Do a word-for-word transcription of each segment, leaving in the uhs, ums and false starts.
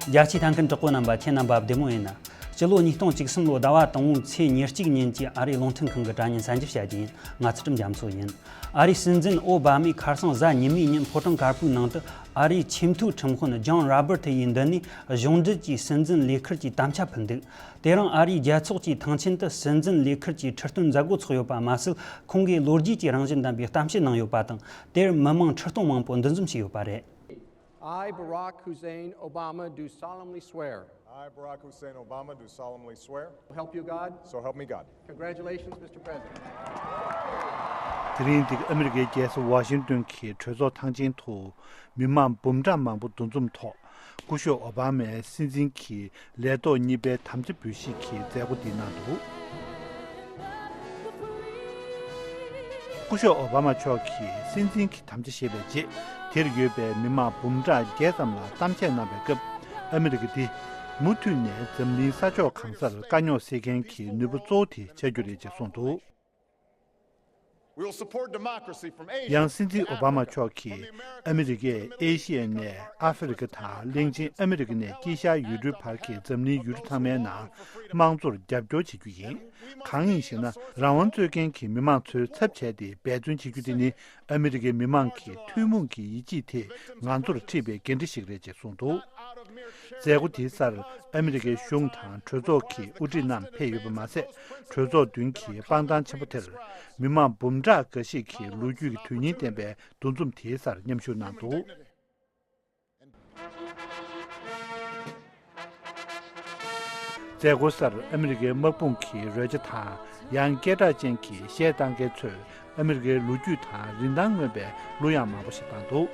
རྒྱ་ཆེའི་ཐད་མཁན་གྲོགས་པོ་རྣམ་པ། ཁྱེད་རྣམ་པ་བདེ་མོ་ཡིན་ན། སྤྱི་ལོ་ཉིས་སྟོང་བཅུ་གསུམ་ལོའི་ཟླ་བ་དང་པོའི་ཚེས་ཉེར་གཅིག་ཉིན་གྱི་ཨ་རིའི་རླུང་འཕྲིན་ཁང་གི་དྲ་བརྙན་གསར་འགྱུར་བྱ་རྒྱུ་ཡིན། ང་ཚུལ་ཁྲིམས་རྒྱ་མཚོ་ཡིན། ཨ་རིའི་སྲིད་འཛིན་ཨོ་བྷ་མས་ཁ་སང་གཟའ་ཉི་མའི་ཉིན་ཕོ་བྲང་དཀར་པོའི་ནང་དུ་ཨ་རིའི་ཆེས་མཐོའི་ཁྲིམས་དཔོན་ཇོན་རོ་བར་ཐི་ཡི་མདུན་ནས་གཞུང་འབྲེལ་གྱི་སྲིད་འཛིན་ལས་ཁུར་གྱི་དམ་བཅའ་ཕུལ་འདུག་དེ་རིང་ཨ་རིའི་རྒྱལ་ཚོགས་ཀྱི་ཐང་ཆེན་དུ་སྲིད་འཛིན་ལས་ཁུར་གྱི་ཁྲི་སྟོན་མཛད་སྒོ་ཚོགས་ཡོད་པ་མ་ཟད། ཁོང་གིས་ལོ་རྒྱུས་ཀྱི་རང་བཞིན་ལྡན་པའི་གཏམ་བཤད་གནང་ཡོད་པ་དང་། དེར་མི་མང་ཁྲི་སྟོང་མང་པོ་འདུ་འཛོམས་བྱས་ཡོད་པ་རེད། I, Barack Hussein Obama, do solemnly swear. I, Barack Hussein Obama, do solemnly swear. So help you God. So help me God. Congratulations, Mister President. དེ་རིང་འདི་ཨ་མི་རི་ཀའི་རྒྱལ་ས་ཝ་ཤིང་ཏོན་གྱི་གྲོས་ཚོགས་ཐང་ཆེན་དུ་མི་མང་འབུམ་ཕྲག་མང་པོ་འདུ་འཛོམས་ཐོག་སྐུ་ཞབས་ཨོ་བྷ་མས་སྲིད་འཛིན་གྱི་ལས་ཐོག་གཉིས་པའི་དམ་བཅའ་འབུལ་བཞེས་ཀྱི་མཛད་སྒོ་འདི་གནང་འདུག་སྐུ་ཞབས་ཨོ་བྷ་མ་མཆོག་གིས་སྲིད་འཛིན་གྱི་དམ་བཅའ་བཞེས་པའི་རྗེས། དེར་ཡོད་པའི་མི་མང་འབུམ་ཕྲག་བརྒྱད་ཙམ་ལ་གཏམ་བཤད་གནང་བའི་སྐབས། ཨ་མི་རི་ཀ་འདི་མུ་མཐུད་ནས་འཛམ་གླིང་ས་ཕྱོགས་གང་སར་དཀའ་རྙོག་སེལ་མཁན་གྱི་ནུས་པ་གཙོ་བོ་དེ་ཆགས་རྒྱུ་རེད་ཅེས་གསུངས་འདུག We will support democracy from Asia. ཡང་སྲིད་འཛིན་ཨོ་བྷ་མ་མཆོག་གིས། ཨ་མི་རི་ཀས་ཨེ་ཤི་ཡ་ནས་ཨ་ཧྥེ་རི་ཁ་དང་། གླིང་ཆེན་ཨ་མི་རི་ཀ་ནས་དཀྱིལ་ཤར་ཡུལ་གྲུའི་བར་གྱི་འཛམ་གླིང་ཡུལ་གྲུ་ཚང་མའི་ནང་དམངས་གཙོར་རྒྱབ་སྐྱོར་བྱེད་རྒྱུ་ཡིན། གང་ཡིན་ཞེ་ན། རང་དབང་རྩོད་མཁན་གྱི་མི་མང་ཚོའི་ཚབ་བྱས་ཏེ་འབད་བརྩོན་བྱེད་རྒྱུ་དེ་ནི། ཨ་མི་རི་ཀའི་མི་མང་གི་ཐུན་མོང་གི་ཡིད་ཆེས་དེ་ང་ཚོར་འཁྲི་བའི་འགན་འཁྲི་ཞིག་རེད་ཅེས་གསུངས་འདུག་མཛད་སྒོ་དེའི་སར་ཨ་མི་རི་ཀའི་གཞུང་དང་གྲོས་ཚོགས་ཀྱི་དབུ་ཁྲིད་རྣམས་ཕེབས་ཡོད་པ་མ་ཟད། གྲོས་ཚོགས་མདུན་གྱི་པང་ཐང་ཆེན་པོ་དེར་མི་མང་འབུམ་ཕྲག་འགའ་ཞིག་གིས་ལོ་རྒྱུས་ཀྱི་དོན་སྙིང་ལྡན་པའི་འདུ་འཛོམས་དེའི་སར་མཉམ་ཞུགས་གནང་འདུག་མཛད་སྒོའི་སར་ཨ་མི་རི་ཀའི་དམག་དཔུང་གི་རོལ་ཆ་དང་། ཡང་སྐད་གྲགས་ཅན་གྱི་གཞས་བཏང་མཁན་ཚོས་ཨ་མི་རི་ཀའི་ལོ་རྒྱུས་དང་རིན་ཐང་མངོན་པའི་གླུ་དབྱངས་མང་པོ་ཞིག་བཏང་འདུག་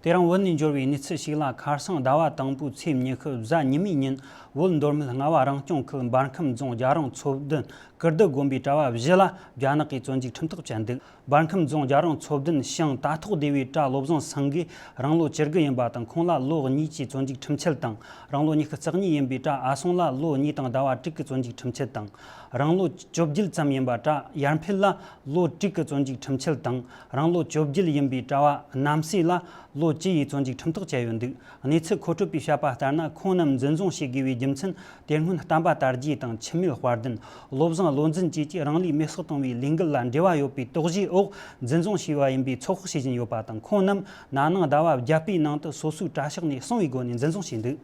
དེ་རིང་བོད་ནས་འབྱོར་བའི་གནས་ཚུལ་ཞིག་ལ། ཁ་སང་ཟླ་བ་དང་པོའི་ཚེས་ཉི་ཤུ་གཟའ་ཉི་མའི་ཉིན། བོད་མདོ་སྨད་རྔ་བ་རང་སྐྱོང་ཁུལ་འབར་ཁམས་རྫོང་རྒྱ་རོང་ཚོ་བདུན་ཀིརྟི་དགོན་པའི་གྲྭ་བ་བཞི་ལ་རྒྱ་ནག་གིས་བཙོན་འཇུག་ཁྲིམས་ཐག་བཅད་འདུག་འབར་ཁམས་རྫོང་རྒྱ་རོང་ཚོ་བདུན་ཞང་ད་ཐོག་སྡེ་བའི་གྲྭ་བློ་བཟང་སེང་གེ་རང་ལོ་བཅུ་དགུ་ཡིན་པ་དང་། ཁོང་ལ་ལོ་གཉིས་ཀྱི་བཙོན་འཇུག་ཁྲིམས་ཆད་དང་། རང་ལོ་ཉི་ཤུ་རྩ་གཉིས་ཡིན་པའི་གྲྭ་ཨ་སོང་ལ་ལོ་གཉིས་དང་ཟླ་བ་དྲུག་གི་བཙོན་འཇུག་ཁྲིམས་ཆད་དང་། རང་ལོ་བཅོ་བརྒྱད་ཙམ་ཡིན་པ་གྲྭ་ཡར་འཕེལ་ལ་ལོ་དྲུག་གི་བཙོན་འཇུག་ཁྲིམས་ཆད་དང་། རང་ལོ་བཅོ་བརྒྱད་ཡིན་པའི་གྲྭ་བ་རྣམ་སྲས་ལ་ལོ་བཅུ་ཡི་བཙོན་འཇུག་ཁྲིམས་ཐག་བཅད་ཡོད་འདུག་གནས་ཚུལ་མཁོ་སྤྲོད་པས་བཤད་པ་ལྟར་ན། ཁོང་རྣམས་འཛིན་བཟུང་བྱེད་དགོས་པའི་རྒྱུ་མཚན། དེ་སྔོན་བསྟན་པ་དར་རྒྱས་དང་འཆི་མེད་དཔལ་ལྡན། བློ་བཟང་བློ་འཛིན་བཅས་ཀྱིས་རང་ལུས་མེར་སྲེག་གཏོང་བའི་ལས་འགུལ་ལ་འབྲེལ་བ་ཡོད་པའི་དོགས་གཞིའི་འོག་འཛིན་བཟུང་བྱས་པ་ཡིན་པའི་ཚོད་དཔག་བྱེད་བཞིན་ཡོད་པ་དང་། ཁོང་རྣམས་ན་ནིང་ཟླ་བ་བརྒྱད་པའི་ནང་དུ་སོ་སོའི་གྲྭ་ཤག་ནས་གསང་བའི་སྒོ་ནས་འཛིན་བཟུང་བྱས་འདུག་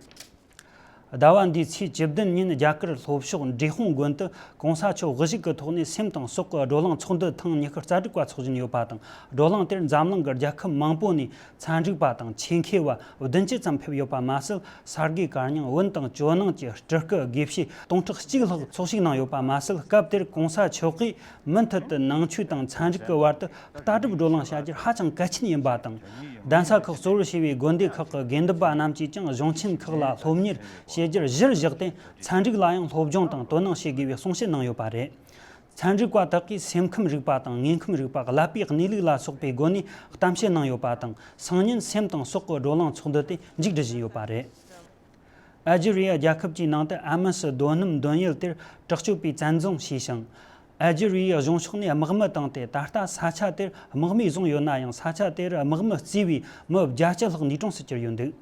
ཟླ་བ་འདིའི་ཚེས་བཅུ་བདུན་ཉིན་རྒྱ་གར་ལྷོ་ཕྱོགས་འབྲས་སྤུངས་དགོན་དུ་གོང་ས་མཆོག་དབུ་བཞུགས་ཀྱི་ཐོག་ནས་སེམས་དང་སྲོག་གི་བགྲོ་གླེང་ཚོགས་འདུ་ཐེངས་ཉི་ཤུ་རྩ་དྲུག་པ་འཚོགས་བཞིན་ཡོད་པ་དང་། བགྲོ་གླེང་དེར་འཛམ་གླིང་གི་རྒྱལ་ཁབ་མང་པོ་ནས་ཚན་རིག་པ་དང་ཆེད་མཁས་པ་བདུན་ཅུ་ཙམ་ཕེབས་ཡོད་པ་མ་ཟད། ས་དགེ་བཀའ་རྙིང་བོན་དང་ཇོ་ནང་གི་སྤྲུལ་སྐུ་དགེ་བཤེས་སྟོང་ཕྲག་གཅིག་ལྷག་ཚོགས་ཞུགས་གནང་ཡོད་པ་མ་ཟད། སྐབས་དེར་གོང་ས་མཆོག་གིས་མུ་མཐུད་དུ་ནང་ཆོས་དང་ཚན་རིག་གི་བར་དུ་ལྟ་གྲུབ་བགྲོ་གླེང་བྱ་རྒྱུར་ཧ་ཅང་གལ་ཆེན་ཡིན་པ་དང་། གདན་ས་ཁག་གཙོ་བོར་བྱས་པའི་དགོན་སྡེ་ཁག་གི་དགེ་འདུན་པ་རྣམས་ཀྱིས་ཀྱང་གཞུང་ཆེན་ཁག་ལ་སློབ་གཉེར་བྱེད་རྒྱུར་གཞིར་བཞག་སྟེ། ཚན་རིག་ལ་ཡང་སློབ་སྦྱོང་དང་དོ་སྣང་བྱེད་དགོས་པའི་གསུང་བཤད་གནང་ཡོད་པ་རེད། ཚན་རིག་པ་དག་གིས་སེམས་ཁམས་རིག་པ་དང་། དངོས་ཁམས་རིག་པ། ཀླད་པའི་གནས་ལུགས་ལ་སོགས་པའི་སྒོ་ནས་གཏམ་བཤད་གནང་ཡོད་པ་དང་། སང་ཉིན་སེམས་དང་སྲོག་གི་བགྲོ་གླེང་ཚོགས་འདུ་དེ་མཇུག་སྒྲིལ་བཞིན་ཡོད་པ་རེད། ཨལ་ཇི་རི་ཡ་རྒྱལ་ཁབ་ཀྱི་ནང་དུ་ཨ་མི་སི་རྡོ་སྣུམ་འདོན་ཡུལ་དེར་དྲག་སྤྱོད་པས་བཙན་བཟུང་བྱས་ཤིང་། ཨལ་ཇི་རི་ཡའི་གཞུང་ཕྱོགས་ནས་དམག་མི་བཏང་སྟེ། ད་ལྟ་ས་ཆ་དེར་དམག་མིས་བཟུང་ཡོད་ན་ཡང་། ས་ཆ་དེར་དམག་མི་བརྩིས་པའི་མི་བརྒྱད་ཅུ་ལྷག་འདས་གྲོངས་སུ་གྱུར་ཡོད་འདུག་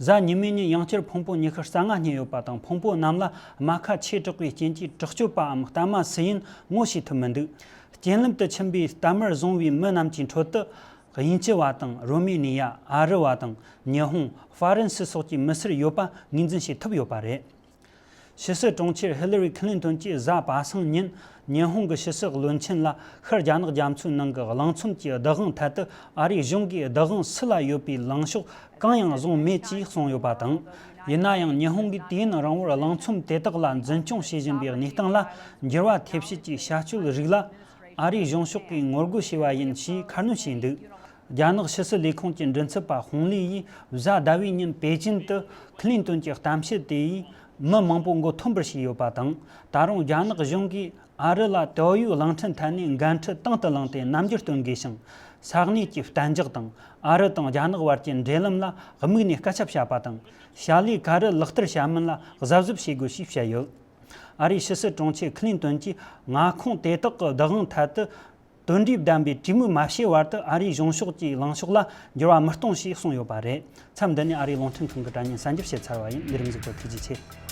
གཟའ་ཉི་མའི་ཉིན་ཡང་བསྐྱར་ཕུང་པོ་ཉི་ཤུ་རྩ་ལྔ་རྙེད་ཡོད་པ་དང་། ཕུང་པོ་རྣམས་ལ་རྨ་ཁ་ཆེ་དྲགས་པའི་རྐྱེན་གྱིས་དྲག་སྤྱོད་པའམ་གཏའ་མ་སུ་ཡིན་ངོ་ཤེས་ཐུབ་མི་འདུག་རྐྱེན་ལམ་དུ་ཕྱིན་པའི་གཏའ་མར་བཟུང་བའི་མི་རྣམས་ཀྱི་ཁྲོད་དུ། དབྱིན་ཇི་བ་དང་། རོ་མེ་ནི་ཡ། ཨ་རི་བ་དང་། ཉི་ཧོང་། ཧྥ་རན་སི་སོགས་ཀྱི་མི་སེར་ཡོད་པ་ངོས་འཛིན་བྱེད་ཐུབ་ཡོད་པ་རེད། ཕྱི་སྲིད་དྲུང་ཆེ་ཧི་ལི་རི་ཁི་ལིན་ཏོན་གྱིས་གཟའ་པ་སངས་ཉིན་ཉི་ཧོང་གི་ཕྱི་སྲིད་བློན་ཆེན་ལ། ཤར་རྒྱ་ནག་རྒྱ་མཚོའི་ནང་གི་གླིང་ཚོམ་གྱི་བདག་དབང་ཐད་དུ། ཨ་རིའི་གཞུང་གིས་བདག་དབང་སུ་ལ་ཡོད་པའི་ལངས་ཕྱོགས་གང་ཡང་བཟུང་མེད་ཅེས་གསུངས་ཡོད་པ་དང་། ཡིན་ན་ཡང་ཉི་ཧོང་གིས་དུས་ཡུན་རིང་བོར་གླིང་ཚོམ་དེ་དག་ལ་འཛིན་སྐྱོང་བྱེད་བཞིན་པའི་གནས་སྟངས་ལ་འགྱུར་བ་ཐེབས་བྱེད་ཀྱི་བྱ་སྤྱོད་རིགས་ལ། ཨ་རིའི་གཞུང་ཕྱོགས་ཀྱིས་ངོ་རྒོལ་བྱས་པ་ཡིན་ཞེས་ཁ་སྣོན་བྱས་འདུག་རྒྱ་ནག་ཕྱི་སྲིད་ལས་ཁུངས་ཀྱི་མགྲིན་ཚབ་པ་ཧུང་ལི་ཡིས་གཟའ་ཟླ་བའི་ཉིན་པེ་ཅིན་དུ་ཁི་ལིན་ཏོན་གྱི་གཏམ་བཤད་དེ་ཡིས་མི་མང་པོ་མགོ་འཐོམ་པར་བྱས་ཡོད་པ་དང་། ད་རུང་རྒྱ་ནག་གཞུང་གིས་ཨ་རི་ལ་ཏོག་དབྱིབས་གླིང་ཕྲན་ཐད་ནས་འགན་འཁྲི་དང་དུ་བླངས་ཏེ་རྣམ་འགྱུར་སྟོན་དགོས་ཤིང་། ས་གནས་ཀྱི་གཏན་འཇགས་དང་། ཨ་རི་དང་རྒྱ་ནག་བར་གྱི་འབྲེལ་ལམ་ལ་དམིགས་ནས་སྐད་ཆ་བཤད་པ་དང་། བྱ་ལས་ག་རེ་ལག་བསྟར་བྱ་མིན་ལ་གཟབ་གཟབ་བྱེད་དགོས་ཞེས་བཤད་ཡོད། ཨ་རིའི་ཕྱི་སྲིད་དྲུང་ཆེ་ཁི་ལིན་ཏོན་གྱིས་མངའ་ཁོངས་དེ་དག་གི་བདག་དབང་ཐད་དུ། དོན་འབྲས་ལྡན་པའི་གྲོས་མོལ་མ་བྱས་བར་དུ་ཨ་རིའི་གཞུང་ཕྱོགས་ཀྱི་ལངས་ཕྱོགས་ལ་འགྱུར་བ་མི་གཏོང་ཞེས་གསུངས་ཡོད་པ་རེད། མཚམས་འདི་ནས་ཨ་རིའི་རླུང་འཕྲིན་ཁང་གི་དྲ་བརྙན་གསར་འགྱུར་ཞིག་ཚར་བ་ཡིན། ལས་རིམ་གཟིགས་པར་ཐུགས་རྗེ་ཆེ།